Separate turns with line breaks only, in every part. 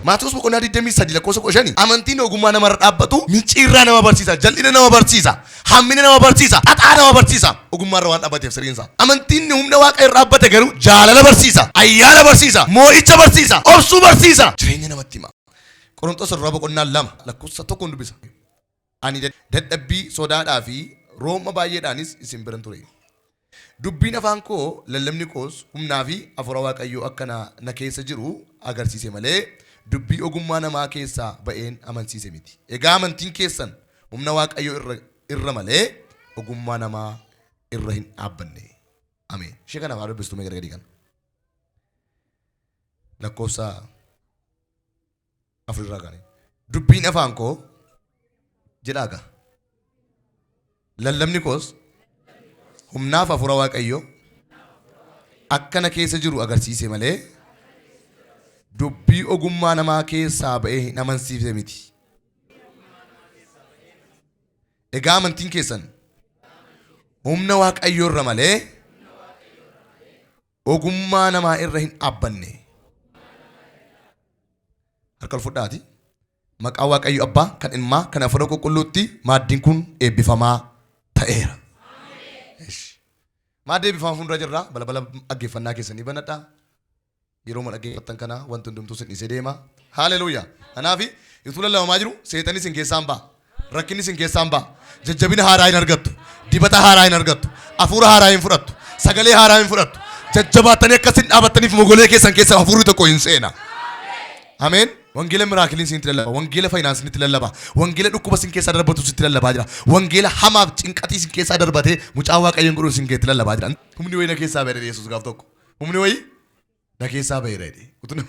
Maatewos boqonnaa 23 lakkoofsa 15 amantiin ogummaa namarra dhaabbatu micciirraa nama barsiisa, jal'ina nama barsiisa, hammina nama barsiisa, xaxaa nama barsiisa. Ogummaarra waan dhaabbateef siriinsa. Amantiin humna Waaqa irra dhaabbate garuu jaalala barsiisa, ayyaana barsiisa, moo'icha barsiisa, obsuu barsiisa, jireenya namatti hima. Qorontos irraa boqonnaa 2 lakkoofsa 1 dubbisa. Ani dadhabbii, sodaadhaa fi room'a baay'eedhaanis isin biran ture. Dubbiin afaan koo, lallabni koos humnaa fi hafuura Waaqayyoo akka na keessa jiru agarsiise malee, dubbii ogummaa namaa keessaa ba'een amansiise miti. Egaa amantiin keessan humna Waaqayyoo irra malee ogummaa namaa irra hin dhaabbanne. Ameen. Ishee kana afaan dubbistu mee gara gadii kana. Lakkoofsa 4 irraa kaanee. Dubbiin afaan koo jedhaa gaa. Lallabni koos humnaaf hafuura Waaqayyoo akka na keessa jiru agarsiise malee dubbii ogummaa namaa keessaa ba'ee hin amansiifne miti. Egaa amantiin keessan humna Waaqayyoo irra malee ogummaa namaa irra hin dhaabbanne. Harka ol fudhaati. Maqaa Waaqayyo Abbaa, kan Ilmaa, kan Hafuura Qulqulluutti maaddiin kun eebbifamaa ta'eera. Maaddii eebbifamaa fuuldura jirra. Balbala dhaggeeffannaa keessanii banadhaa. Yeroo dhaggeeffattan kana wanti hundumtuu sin dhiisee deema. Haaleluuyaa. Kanaaf utuu lallabamaa jiru seexanni sin keessaan ba'a. Rakkinni sin keessaan ba'a. Jajjabina haaraa hin argattu. Dibata haaraa hin argattu. Hafuura haaraa hin fudhattu. Sagalee haaraa hin fudhattu. Jajjabaattanii akkasin dhaabattaniif mogolee keessan keessa hafuurri tokko hin seena. Ameen. Wangeela miraakiliin isinitti lallaba. Wangeela faayinaansii isinitti lallaba. Wangeela dhukkuba isin keessaa darbatu sitti lallabaa jira. Wangeela hamaaf cinqatii isin keessaa darbatee mucaa Waaqayyoon godhuu isin keessatti lallabaa jira. Humni wayii na keessaa ba'e Yesuus gaaf tokko. Humni wayii na keessaa ba'eera jedhe. Utuu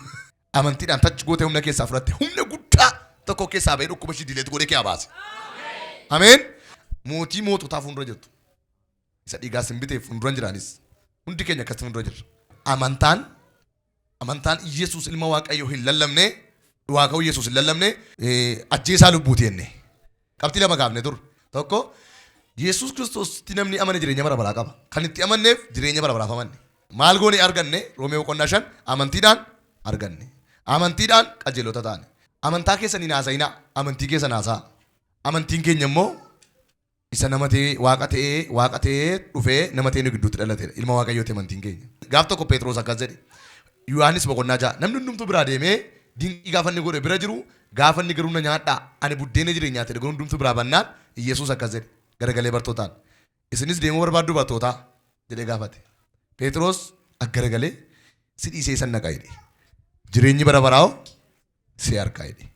amantiidhaan touch gootee humna keessaa fudhatte humna guddaa tokko keessaa ba'ee dhukkuba ishii dileet godhee kee baase. Ameen. Mootii moototaa fuuldura jirtu. Isa dhiigaa sin biteef fuuldura jiraanis. Hundi keenya akkasitti fuuldura jirra. Amantaan Yesuus ilma Waaqayyoo hin lallabne, du'aa ka'uu Yesuus hin lallabne, ajjeesaa lubbuuti jenne. Qabxii lama kaafne dur. Tokko, Yesuus Kiristoositti namni amane jireenya bara baraa qaba. Kan itti amanneef jireenya bara baraaf amanne. Maal goone arganne? Roomee boqonnaa 5 amantiidhaan arganne. Amantiidhaan qajeelota taane. Amantaa keessan hin haasa'inaa. Amantii keessan haasa'a. Amantiin keenya immoo isa nama ta'ee waaqa ta'ee waaqa ta'ee dhufee nama ta'ee nu gidduutti dhalateedha. Ilma Waaqayyooti amantiin keenya. Gaaf tokko Phexros akkas jedhe. Yohaannis boqonnaa 6 namni hundumtuu biraa deemee dinqii gaafa inni godhe bira jiru, gaafa inni garuu na nyaadhaa ani buddeena jireenyaati jedhe garuu hundumtuu biraa bannaan Iyyasuus akkas jedhe garagalee bartootaan, isinis deemuu barbaadduu bartootaa? jedhee gaafate. Phexros aggaragalee si dhiisee eessan dhaqa jedhe. Jireenyi bara baraa hoo si harkaa jedhe.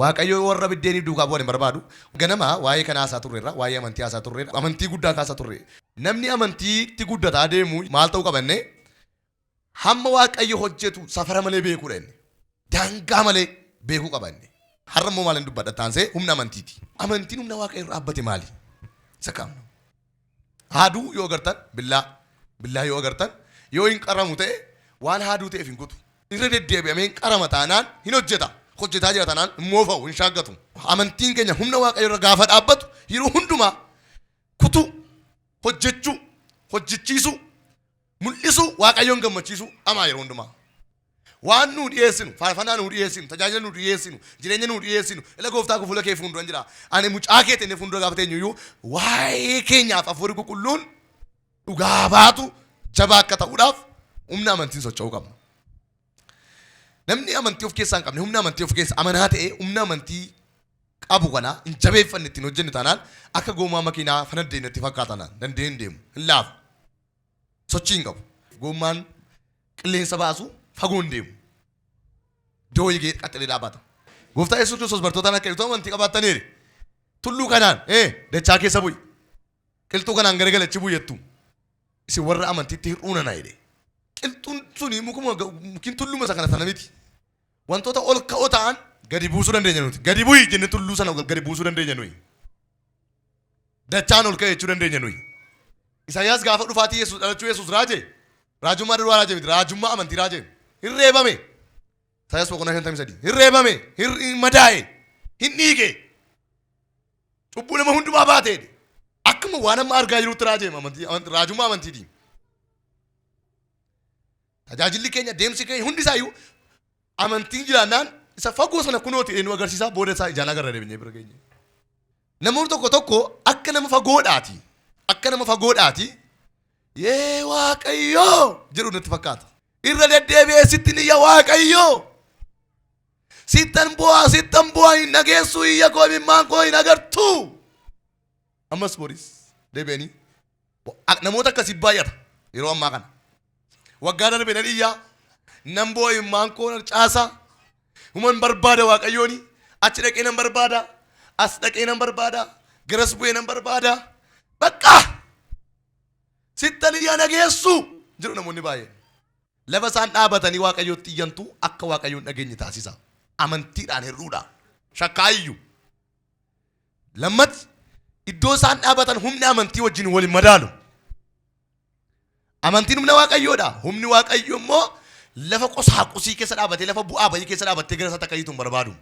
Waaqayyo warra biddeeniif duukaa bu'an hin barbaadu. Ganama waa'ee kanaa haasaa turreerra, waa'ee amantii haasaa turreerra, amantii guddaa kaasaa turre. Namni amantiitti guddataa deemu maal ta'uu qaba jennee? Hamma Waaqayyo hojjetu safara malee beekuudha inni. Daangaa malee beekuu qaba inni. Har'a immoo maalin dubbadha taansee humna amantiiti. Amantiin humna Waaqayyo irra dhaabbate maali? Isa kaamna. Haaduu yoo agartan, billaa, billaa yoo agartan, yoo hin qaramu ta'e waan haaduu ta'eef hin kutu. Irra deddeebi'amee hin qarama taanaan hin hojjeta. Hojjetaa jira taanaan hin moofa'u, hin shaaggatu. Amantiin keenya humna Waaqayyo irra gaafa dhaabbatu yeroo hundumaa kutuu, hojjechuu, hojjechiisuu, mul'isuu, Waaqayyoon gammachiisuu dhamaa yeroo hundumaa. Waan nuu dhiyeessinu, faarfannaa nuu dhiyeessinu, tajaajila nuu dhiyeessinu, jireenya nuu dhiyeessinu, ila gooftaa koo fuula kee fuulduran jira. Ani mucaa kee ta'e fuuldura gaafa teenyu iyyuu waa'ee keenyaaf hafuurri qulqulluun dhugaa baatu jabaa akka ta'uudhaaf humna amantiin socho'uu qabna. Namni amantii of keessaa hin qabne, humna amantii of keessa amanaa ta'ee humna amantii qabu kana hin jabeeffanne, ittiin hojjennu taanaan akka goomaa makiinaa fanaddeen itti fakkaata naan danda'ee hin deemu, hin laafu, sochii hin qabu. Goommaan qilleensa baasu fagoo hin deemu. Iddoo wayii ga'ee qaxxalee dhaabbata. Gooftaa Yesuus Kiristoos bartootaan akka jedhu, amantii qabaattaniiri. Tulluu kanaan dachaa keessa bu'i. Qilxuu kanaan garagalachi bu'i jettu. Isin warra amantiitti hir'uu nana jedhe. Qilxuun suni mukuma mukiin tulluma isa kana sana miti. Wantoota ol ka'oo ta'an gadi buusuu dandeenya nuti. Gadi bu'i jennee tulluu sana gadi buusuu dandeenya nuyi. Dachaan ol ka'e jechuu dandeenya nuyi. Isaayyaas gaafa dhufaatii Yesuus, dhalachuu Yesuus raaje, raajummaa duwwaa raaje miti, raajummaa amantii raaje. Hin reebame. Isaayyaas boqonnaa 53. Hin reebame, hin madaa'e, hin dhiige. Cubbuu nama hundumaa baate jedhe. Akkuma waan amma argaa jirutti raaje raajummaa amantiitiin. Tajaajilli keenya, deemsi keenya hundi isaayyuu amantiin jiraannaan Isa fagoo sana kunooti nu agarsiisa, booda isaa ijaan agarra deebinee bira geenye. Namoonni tokko tokko akka nama fagoodhaati. Akka nama fagoodhaati. Yee Waaqayyoo jedhu natti fakkaata. Irra deddeebi'ee sitti niyya Waaqayyoo. Sittan bu'aa, sittan bu'aa, hin dhageessu iyya koo, imimmaan koo hin agartu. Ammas boris deebi'anii namoota akkasii baay'ata yeroo ammaa kana. Waggaa darbe nan iyyaa, nan bu'a, imimmaan koo nan caasa. Human barbaada Waaqayyooni. Achi dhaqee nan barbaada. As dhaqee nan barbaada. Garas bu'ee nan barbaada. Bakka sittan iyyaa dhageessu jedhu namoonni baay'een. Lafa isaan dhaabatanii Waaqayyootti iyyantu akka Waaqayyoon dhageenye taasisa. Amantiidhaan hir'uudha. Shakkaayyuu. Lammatti iddoo isaan dhaabatan humni amantii wajjin wal hin madaalu. Amantiin humna Waaqayyoodha. Humni Waaqayyoo immoo lafa qosaaqusii keessa dhaabatee, lafa bu'aa bayii keessa dhaabattee gara isaatti akka iyyitu hin barbaadu.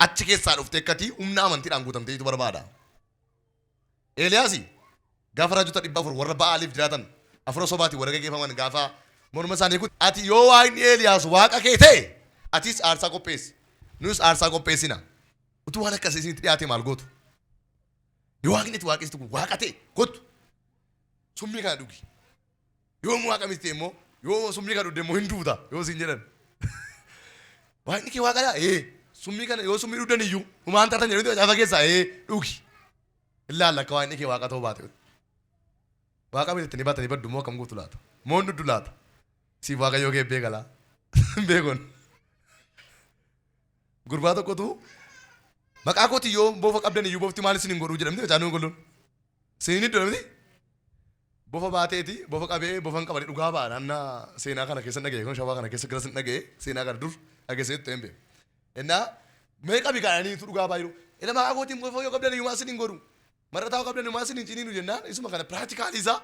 Achi keessaa dhuftee akkatii humna amantiidhaan guutamtee iyyitu barbaada. Eeliyaasi gaafa raajota 400 warra Ba'aaliif jiraatan afura sobaatiin warra gaggeeffaman gaafa morma isaanii kutte, ati yoo Waaqni Eeliyaas Waaqa kee ta'e atis aarsaa qopheessi, nus aarsaa qopheessina. Utuu waan akkasii isinitti dhiyaate maal gootu? Yoo Waaqni ati waaqessitu kun Waaqa ta'e, kottu summii kana dhugi. Yoo Waaqa miti ta'e immoo, yoo summii kana dhugde immoo hin duuta yoo siin jedhan. Waaqni kee Waaqadha? Ee. Summii kana yoo summii dhugdan iyyuu humaan taatan jedhanii macaafa keessaa, ee, dhugi. Ilaalla akka Waaqni kee Waaqa ta'uu baate. Waaqa miti ittanii baatanii baddu moo akkam gootu laata? Moo hin dhugdu laata? Siif Waaqayyoo kee beeka laa. Beekon. Gurbaa tokkotu maqaa kooti yoo bofa qabdan iyyuu bofti maal isin hin godhuu jedhamti macaan qulqulluun. Isin hin iddoo miti? Bofa baateeti bofa qabee bofan qabate dhugaa ba'a naannaa seenaa kana keessa dhaga'e kun shawaa kana keessa garas hin dhaga'e, seenaa kana dur dhageessee hin beeku. Innaa mee qabi kaa'aniitu dhugaa baay'ee. Ila maqaa kootiin bofa yoo qabdan iyyuu maal isin hin godhu? Mar'ataa yoo qabdan iyyuu maal isin hin ciniinu jennaan, isuma kana practical isaa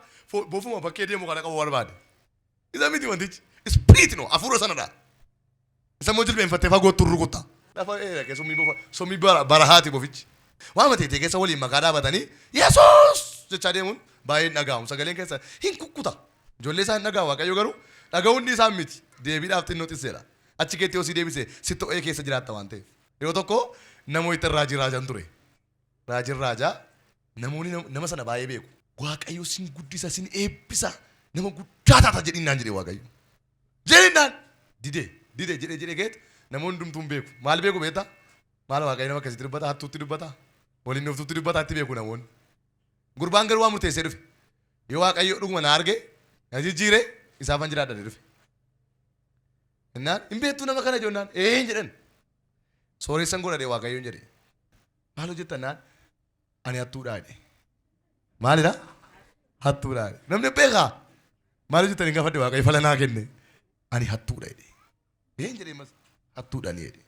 bofuma bakkee deemu kana qabu barbaade. Isa miti wantichi. Spirit no, hafuura sanadha. Isa immoo jilbeenfattee fagootti rukutta. Lafa dheeraa summii bofa, summii barahaati bofichi. Waan mateetee keessa waliin makaa dhaabatanii Yesuus jechaa deemuun baay'een dhaga'amu. Sagaleen keessa hin kukkuta. Ijoollee isaa hin dhaga'u, Waaqayyo garuu dhaga'uun isaa miti. Deebiidhaaf xinnoo xisseedha. Achi keetti yoo si deebise sitti ho'ee keessa jiraatta waan ta'eef. Yeroo tokko namoota raajii raajan ture. Raajiin raajaa namoonni nama sana baay'ee beeku. Waaqayyo sin guddisa, sin eebbisa, nama guddaa taata jedhiin naan jedhe Waaqayyo. Jedhinnaan didee didee jedhee jedhee keet namoonni hundumtuu hin beeku. Maal beeku beektaa? Maal Waaqayyo nama akkasitti dubbata, hattuutti dubbata, waliin dhuftuutti dubbata itti beeku namoonni. Gurbaan garuu waan murteessee dhufe. Yoo Waaqayyo dhuguma na arge, na jijjiire, isaafan jiraadha jedhee dhufe. Innaan hin beektuu nama kana jennaan ee hin jedhan. Sooressan godha jedhe Waaqayyoon jedhe. Maal hojjettan naan, ani hattuudhaa jedhe. Maalidha? Hattuudhaa jedhe. Namni beekaa? Maal hojjettan hin gaafadhe, Waaqayyo fala naa kenne. Ani hattuudha jedhe. Een jedhee mas hattuudha ni jedhe.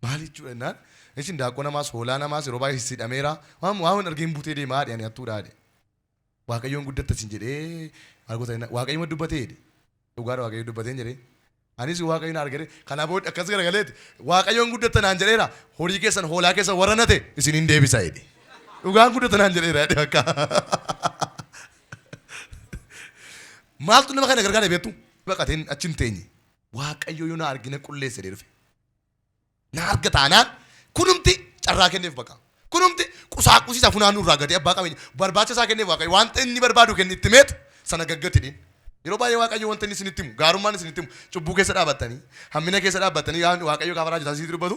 Maal jechuudha jennaan, isin daaqqoo namaas hoolaa namaas yeroo baay'ee hidhameera, waan waan argeen butee deemaa jedhe, ani hattuudha jedhe. Waaqayyoon guddatta sin jedhee maal goota jennaan, Waaqayyo dubbatee jedhe. Dhugaadha, Waaqayyo dubbateen jedhee. Anis Waaqayyo na argate kanaa booda akkas garagaleeti Waaqayyoon guddatta naan jedheera, horii keessan hoolaa keessan warra nate isin hin deebisa jedhe. Dhugaan guddata naan jedheera jedhe bakka. Maaltu nama kana gargaara beektu? Baqateen achi hin teenye. Waaqayyo yoo na argina qulleesse jedhee dhufe. Na arga taanaan kunumti carraa kenneef baqa. Kunumti qusaaqusii isaa funaanuu irraa gatee abbaa qabeenya barbaacha isaa kenneef. Waaqayyo wanta inni barbaadu kenne itti meetu sana gaggati dhiin. Yeroo baay'ee Waaqayyo wanta inni isinitti himu, gaarummaan isinitti himu, cubbuu keessa dhaabattanii, hammina keessa dhaabbattanii Waaqayyo gaafa raajotaa isinitti dubbatu,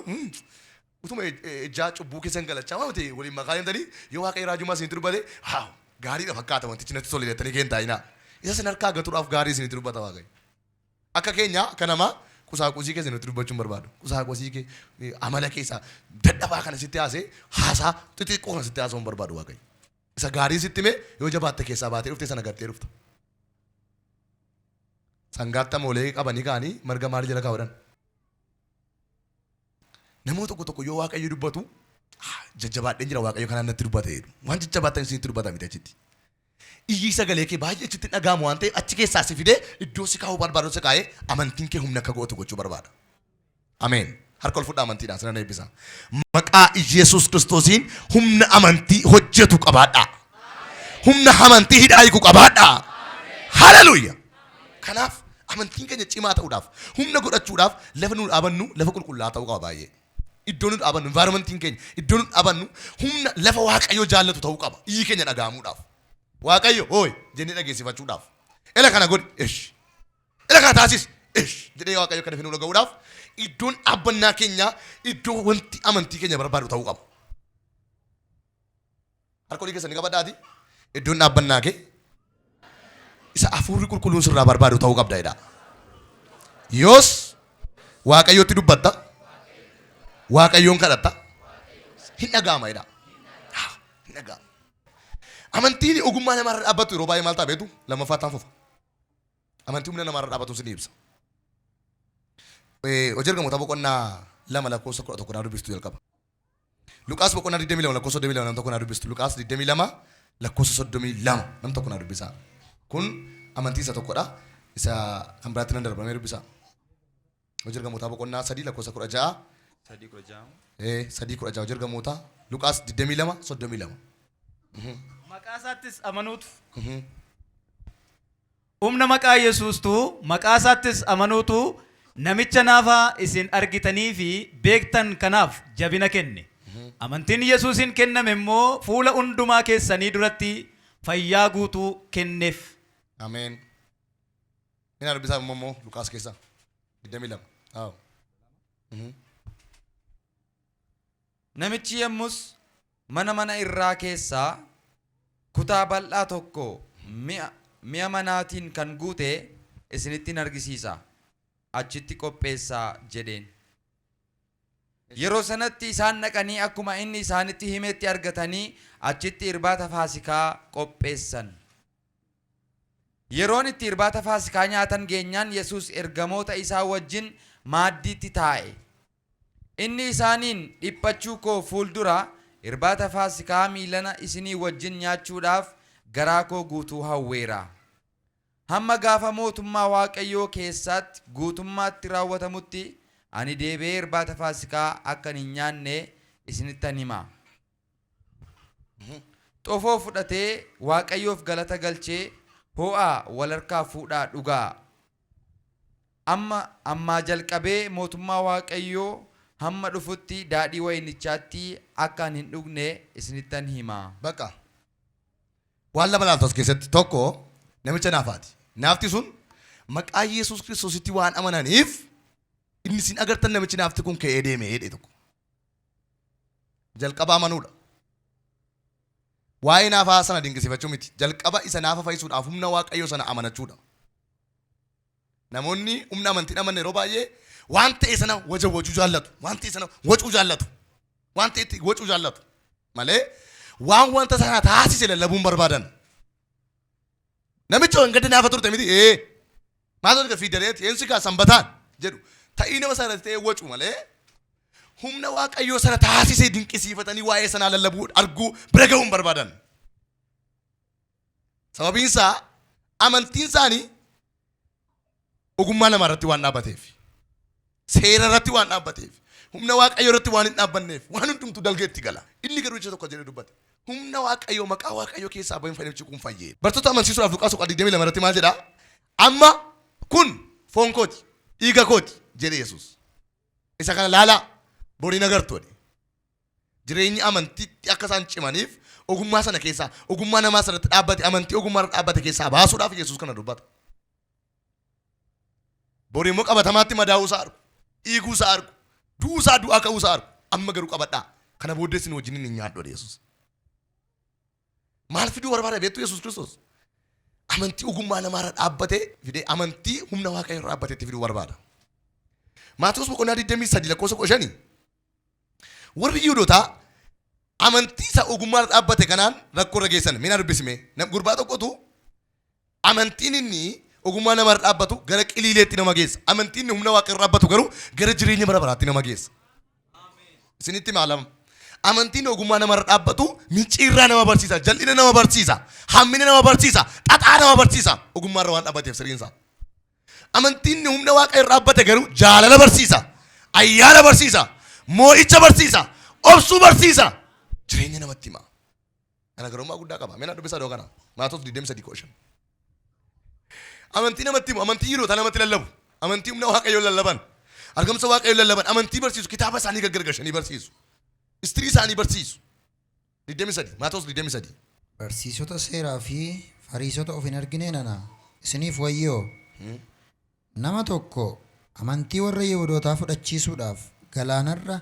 utuma ejjaa cubbuu keessa hin galachaa waan ta'e waliin makaa deemtanii yoo Waaqayyo raajummaa isinitti dubbate, haa, gaariidha fakkaata, wantichi natti tole jettanii keen taa'inaa. Isa isin harkaa gatuudhaaf gaarii isinitti dubbata Waaqayyo. Akka keenya akka namaa qusaaqusii keessa nutti dubbachuu hin barbaadu. Qusaaqusii kee, amala keessaa dadhabaa kana sitti haasee, haasaa xixiqqoo kana sitti haasa'uu hin barbaadu Waaqayyo. Isa gaarii sitti himee yoo jabaatte keessaa baatee dhuftee sana gartee dhufta. Sangaatti amoolee qabanii ka'anii marga maal jala kaa'uudhaan. Namoota tokko tokko yoo Waaqayyo dubbatu, jajjabaadheen jira, Waaqayyo kanaan natti dubbate jedhu. Waan jajjabaattan isinitti dubbata miti achitti. Iyyi sagalee kee baay'ee achitti dhaga'amu waan ta'eef achi keessaa si fidee iddoo si kaa'uu barbaadu si kaa'ee amantiin kee humna akka gootu gochuu barbaada. Ameen. Harka ol fudhaa, amantiidhaan sinan eebbisa. Maqaa Yesuus Kiristoosiin humna amantii hojjetu qabaadhaa. Humna amantii hidhaa hiiku qabaadhaa. Haleluuya. Kanaaf Amantiin keenya cimaa ta'uudhaaf, humna godhachuudhaaf lafa nu dhaabannu lafa qulqullaa'aa ta'uu qaba baay'ee. Iddoo nu dhaabannu, environmentiin keenya, iddoo nu dhaabannu humna lafa Waaqayyo jaallatu ta'uu qaba. Iyyi keenya dhaga'amuudhaaf. Waaqayyo hooy jennee dhageessifachuudhaaf. Ela kana godhi, ish. Ela kana taasis, ish jedhee Waaqayyo kana nu dhaga'uudhaaf iddoon dhaabbannaa keenyaa iddoo wanti amantii keenya barbaadu ta'uu qaba. Harka olii keessanii qabadhaati. Iddoon dhaabbannaa kee isa hafuurri qulqulluun sirraa barbaadu ta'uu qabda jedha. Yoos Waaqayyotti dubbatta. Waaqayyoon kadhatta. Hin dhaga'ama jedha. Hin dhaga'ama. Amantiin ogummaa namaarra dhaabbatu yeroo baay'ee maal ta'a beektu? Lammaffaa ta'an fufa. Amantii humna namaarra dhaabbatu sin ibsa. Hojii Ergamoota boqonnaa 2 lakkoofsa 11 naa dubbistu jalqaba. Luqaas boqonnaa 22 lakkoofsa 32 nam tokko naa dubbistu. Luqaas 22 lakkoofsa 32 nam tokko naa dubbisaa. Kun amantii isa tokkodha. Isa kan biraatti nan darbamee dubbisaa. Hojii Ergamootaa boqonnaa 3 lakkoofsa 16.
3:16.
3:16 Hojii Ergamootaa Luqaas 22 32.
Maqaa isaattis amanuutu. Humna maqaa Yesuustuu maqaa isaattis amanuutu namicha naafaa isin argitanii fi beektan kanaaf jabina kenne. Amantiin Yesuusiin kenname immoo fuula hundumaa keessanii duratti fayyaa guutuu kenneef.
Ameen. Inni dubbisaa immoo Luqaas keessaa 22. Haa.
Namichi yommus mana mana irraa keessaa kutaa bal'aa tokko mi'a mi'a manaatiin kan guute isinittin argisiisa, achitti qopheessaa jedheen. Yeroo sanatti isaan dhaqanii akkuma inni isaanitti himetti argatanii achitti irbaata Faasikaa qopheessan. Yeroon itti irbaata Faasikaa nyaatan geenyaan Yesuus ergamoota isaa wajjin maaddiitti taa'e. Inni isaaniin, Dhiphachuu koo fuul dura irbaata Faasikaa miilana isinii wajjin nyaachuudhaaf garaa koo guutuu hawweera. Hamma gaafa mootummaa Waaqayyoo keessaatti guutummaatti raawwatamutti ani deebi'ee irbaata Faasikaa akkan hin nyaanne isinittan hima. Xofoo fudhatee Waaqayyoof galata galchee, Hoo'aa wal harkaa fuudhaa dhugaa! Amma ammaa jalqabee mootummaa Waaqayyoo hamma dhufutti daadhii wayinichaattii akka ani hin dhugne isinittan hima.
Bakka. Waan lama ilaaltu as keessatti. Tokko namicha naafaati. Naafti sun maqaa Yesuus Kiristoositti waan amananiif inni isin agartan namichi naafti kun ka'ee deeme jedhe tokko. Jalqaba amanuudha. Waa'ee naafaa sana dinqisiifachuu miti. Jalqaba isa naafa fayyisuudhaaf humna Waaqayyoo sana amanachuudha. Namoonni humna amantiin amanne yeroo baay'ee waan ta'e sana wajawwajuu jaallatu. Waan ta'e sana wacuu jaallatu. Waan ta'etti wacuu jaallatu. Malee waan wanta sana taasise lallabuu hin barbaadan. Namicha hanga naafa turte miti ee maal hojjeta fiidareeti eensi kaa sanbataan jedhu ta'ii nama sana ta'ee wacu malee humna Waaqayyoo sana taasisee dinqisiifatanii waa'ee sanaa lallabuu arguu bira ga'uu hin barbaadan. Sababiin isaa amantiin isaanii ogummaa namaa irratti waan dhaabbateef, seera irratti waan dhaabbateef, humna Waaqayyoo irratti waan hin dhaabbanneef waan hundumtuu dalga itti gala. Inni garuu jecha tokko jedhee dubbate. Humna Waaqayyoo maqaa Waaqayyoo keessaa baheen fayyadamichi kun fayyee. Bartoota amansiisuudhaaf Luqaas boqonnaa 22 irratti maal jedhaa? Amma kun foon kooti, dhiiga kooti jedhe Yesuus. Isa kana laalaa boriin agartu jedhe. Jireenyi amantiitti akka isaan cimaniif ogummaa sana keessaa ogummaa namaa sanatti dhaabbate amantii ogummaa irra dhaabbate keessaa baasuudhaaf Yesuus kana dubbata. Bori immoo qabatamaatti madaa'uu isaa argu, dhiiguu isaa argu, du'uu isaa du'aa ka'uu isaa argu. Amma garuu qabadhaa. Kana booddee isin wajjin hin nyaadhu jedhe Yesuus. Maal fiduu barbaada beektu Yesuus Kiristoos? Amantii ogummaa namaarra dhaabbate fidee amantii humna Waaqayyo irra dhaabbatetti fiduu barbaada. Maatewos boqonnaa 23 lakkoofsa 15 warri Yihuudootaa amantii isa ogummaa irra dhaabbate kanaan rakkoo irra geessan. Mee naa dubbisime. Gurbaa tokkotu amantiin inni ogummaa namaa irra dhaabbatu gara qiliileetti nama geessa. Amantiin inni humna Waaqa irra dhaabbatu garuu gara jireenya bara baraatti nama geessa. Isinitti himaa lama. Amantiin ogummaa nama irra dhaabbatu micciirraa nama barsiisa, jal'ina nama barsiisa, hammina nama barsiisa, xaxaa nama barsiisa. Ogummaa irra waan dhaabbateef siriinsaa. Amantiin inni humna Waaqa irra dhaabbate garuu jaalala barsiisa, ayyaana barsiisa, moo'icha barsiisa, obsuu barsiisa, jireenya namatti hima. Garaagarummaa guddaa qaba. Mee naa dubbisaa iddoo kana. Maatoos 23 kudha shan. Amantii namatti himu, amantii yeroo namatti lallabu, amantii humna Waaqayyoo lallaban, argamsa Waaqayyoo lallaban, amantii barsiisu, kitaaba isaanii gaggargashanii barsiisu, istirii isaanii barsiisu. 23, Maatewos 23.
Barsiisota seeraa fi Fariisota of hin argine nana isiniif wayyoo. Nama tokko amantii warra Yihudootaa fudhachiisuudhaaf galaanarra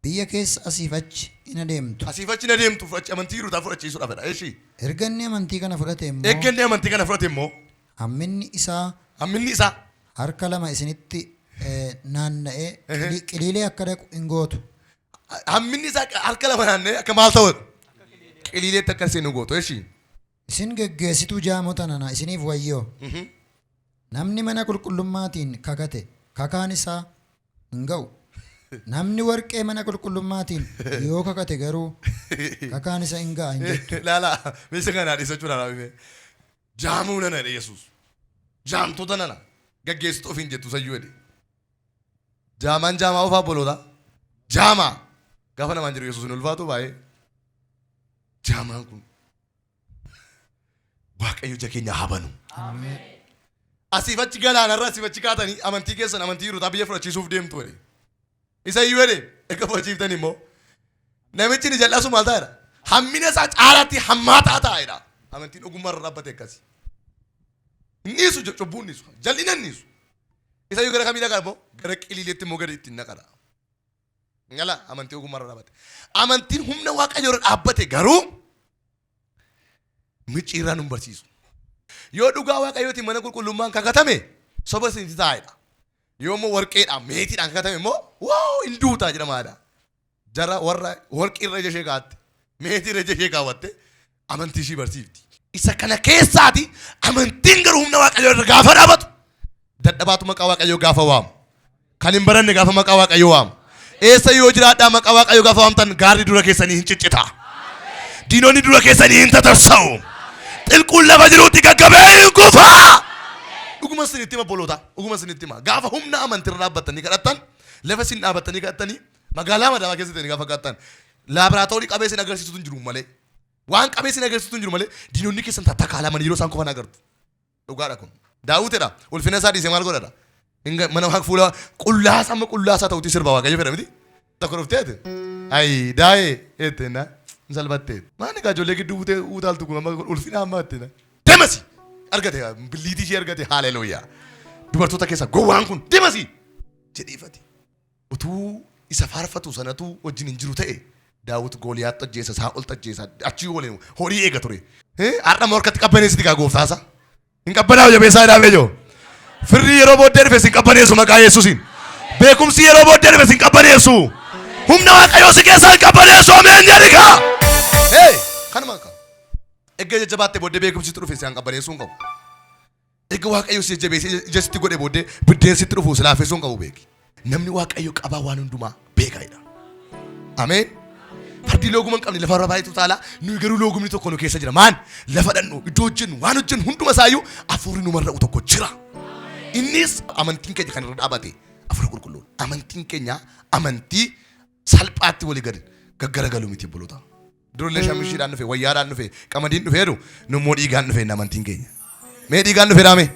biyya keessa asiif achi in adeemtu.
Asiif achi na deemtu amantii yeroo fudhachiisuudhaaf jedha. Eshi.
Erga inni amantii kana fudhate immoo
Erga inni amantii kana fudhate immoo
hamminni isaa
hamminni isaa
harka lama isinitti naanna'ee qiliilee akka dhaqu hin gootu.
Hamminni isaa harka lama naanna'ee akka maal ta'u? Qiliileetti akka isin gootu. Eshi.
Isin geggeessituu jaamota nana isiniif wayyoo. Namni mana qulqullummaatiin kakate kakaan isaa hin ga'u. Namni warqee mana qulqullummaatiin yoo kakate garuu kakaan isa hin ga'a hin jettu.
Laala, meeshaa kanaa dhiisachuudhaan hafe. Jaamuu nana jedhe Yesuus. Jaamtota nana gaggeessitu ofiin jettu sayyuu jedhe. Jaamaan jaamaa ofaa boloota. Jaamaa gaafa namaan jiru Yesuus hin ulfaatu baay'ee. Jaamaan kun Waaqayyo ija keenya haa banu. Asiif achi galaanarra asiif achi kaatanii amantii keessan amantii yeroo biyya fudhachiisuuf deemtu jedhe. Isa iyyuu jedhe erga fudhachiiftan immoo namichi ni jal'asu maal ta'edha? Hammina isaa caalaatti hammaataa ta'edha. Amantiin ogummaa irra dhaabbate akkasi. Hin dhiisu, cubbuu hin dhiisu, jal'ina hin dhiisu. Isa iyyuu gara kamii dhaqa immoo? Gara qiliileetti immoo gadi ittiin naqadha. Ngala amantii ogummaa irra dhaabbate. Amantiin humna Waaqayyoo irra dhaabbate garuu micciirraa nu barsiisu. Yoo dhugaa Waaqayyootiin mana qulqullummaan kakatame soba isinitti taa'edha. Yoo immoo warqeedhaan meetiidhaan kakatame immoo wow hin duutaa jedhamaadha. Jara warra warqii irra ija ishee kaa'atte, meetii irra ija ishee kaawwatte amantii ishii barsiifti. Isa kana keessaati amantiin garuu humna Waaqayyoo irra gaafa dhaabatu dadhabaatu maqaa Waaqayyoo gaafa waamu. Kan hin baranne gaafa maqaa Waaqayyoo waamu. Eessa yoo jiraadhaa maqaa Waaqayyoo gaafa waamtan gaarri dura keessanii hin ciccita. Diinonni dura keessanii hin tatarsa'u. Xilquun lafa jirutti gaggabee hin kufa. Dhuguma isinitti hima obboloota. Dhuguma isinitti hima. Gaafa humna amantiirra dhaabbattanii kadhattan, lafa isin dhaabattanii kadhattanii magaalaa madaamaa keessa ta'anii gaafa kadhattan laaboraatoorii qabee isin agarsiisutu hin jiru malee. Waan qabee isin agarsiisutu hin jiru malee diinonni keessan tattakaalamanii yeroo isaan kufan agartu. Dhugaadha kun. Daawitidha. Ulfina isaa dhiisee maal godhadha? Mana waaqa fuula qullaasaa amma qullaasaa ta'utti sirba Waaqayyo fedha miti. Tokko dhuftee ati. Ayi daa'ee jette na hin salphatte. Maani kaa ijoollee gidduu butee utaaltu kun amma ulfina amma jette na. Demasi argate billiitii ishee argate, haaleluuyaa. Dubartoota keessa gowwaan kun demasi jedheefati. Utuu isa faarfatu sanatu wajjin hin jiru ta'e Daawit Gooliyaat ajjeesa, Saa'ol ajjeesa, achii waliin horii eega ture. Har'a immoo harkatti qabbaneessiti gaa gooftaasa. Hin qabbanaa'u, jabeessaa jedhaa ijoo. Firri yeroo booddee dhufe sin qabbaneessu maqaa Yesuusiin. Beekumsi yeroo booddee dhufe sin qabbaneessu. Humna Waaqayyoo si keessaa hin qabbaneessu, ameen jedhi kaa. Hey, kanuma akka. Erga jajjabaatte booddee beekumsitti dhufe si hin qabbaneessuu hin qabu. Erga Waaqayyo si jajjabeessee ija sitti godhe booddee biddeen sitti dhufu si laaffisuu hin qabu beeki. Namni Waaqayyo qabaa waan hundumaa beeka jedha. Ameen. Fardi looguma hin qabne lafa irra baay'eetu taala. Nuyi garuu loogumni tokko nu keessa jira. Maan lafa dhannu, iddoo hojjennu, waan hojjennu hunduma isaayyuu hafuurri nu marra'u tokko jira. Innis amantiin keenya kan irra dhaabate hafuura qulqulluun. Amantiin keenya amantii salphaatti walii gadi gaggaragalu miti, obboloota. Durallee shamishiidhaan dhufe, wayyaadhaan dhufe, qamadiin dhufe jedhu, nummoo dhiigaan dhufe inni amantiin keenya. Mee dhiigaan dhufe dhaame?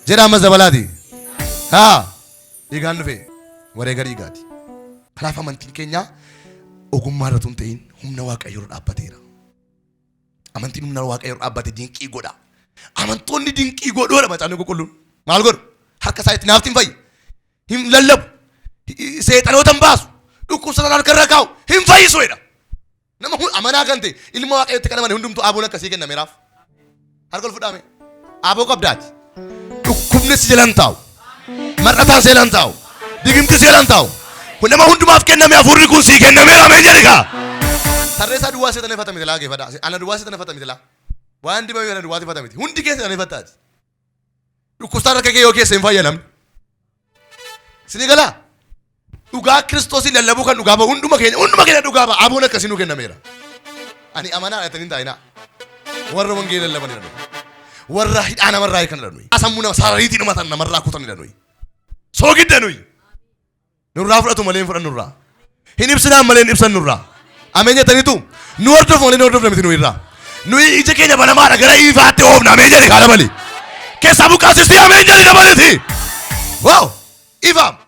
Jedha ammas dabalaati. Haa, dhiigaan dhufe, wareega dhiigaati. Kanaaf amantiin keenya ogummaa irra tun ta'in humna Waaqayyoo irra dhaabbateera. Amantiin humna Waaqayyoo irra dhaabbate dinqii godha. Amantoonni dinqii godhuudha macaafni qulqulluun. Maal godhu? Harka isaa itti naafti hin fayyu. Hin lallabu. Seexanoota hin baasu. Dhukkubsatan harka irra kaa'u. Hin fayyisu jedha. Nama amanaa kan ta'e ilma Waaqayyootti kan amane hundumtuu aaboon akkasii kennameeraaf. Harka ol fudhaame. Aaboo qabdaati. Dhukkubni si jalan taa'u. Mar'ataan si jalan taa'u. Digimti si jalan taa'u. Nama hundumaaf kenname hafuurri kun sii kennameera, ameen jedhi kaa. Tarreessaa duwwaa seexana ifata miti laa geeffadha. Ana duwwaa seexana ifata miti laa. Waan dibame ana duwwaati ifata miti. Hundi keessa seexana ifataati. Dhukkubsataan harka kee yoo keessa hin fayya namni. Isinii galaa? Dhugaa Kiristoosiin lallabuu kan dhugaa bahu hunduma keenya dhugaa ba'a. Aboon akkasii nuu kennameera. Ani amanaa jettanii hin taa'inaa. Warra wangeela lallabanidha nuyi. Warra hidhaa namarraa hiikanidha nuyi. Sammuu nama sarariitii dhumatan namarraa kutanidha nuyi. Soogidda nuyi. Nurraa fudhatu malee hin fudhannu nurraa. Hin ibsinaan malee hin ibsan nurraa. Ameen jettaniitu nu hordofu malee nu hordofna miti nuyi irraa. Nuyi ija keenya banamaadha gara ifaatti oofna, ameen jedhe kaala malee. Keessaa buqqaasisti, ameen jedhi dabaliti. Wow! Ifaam.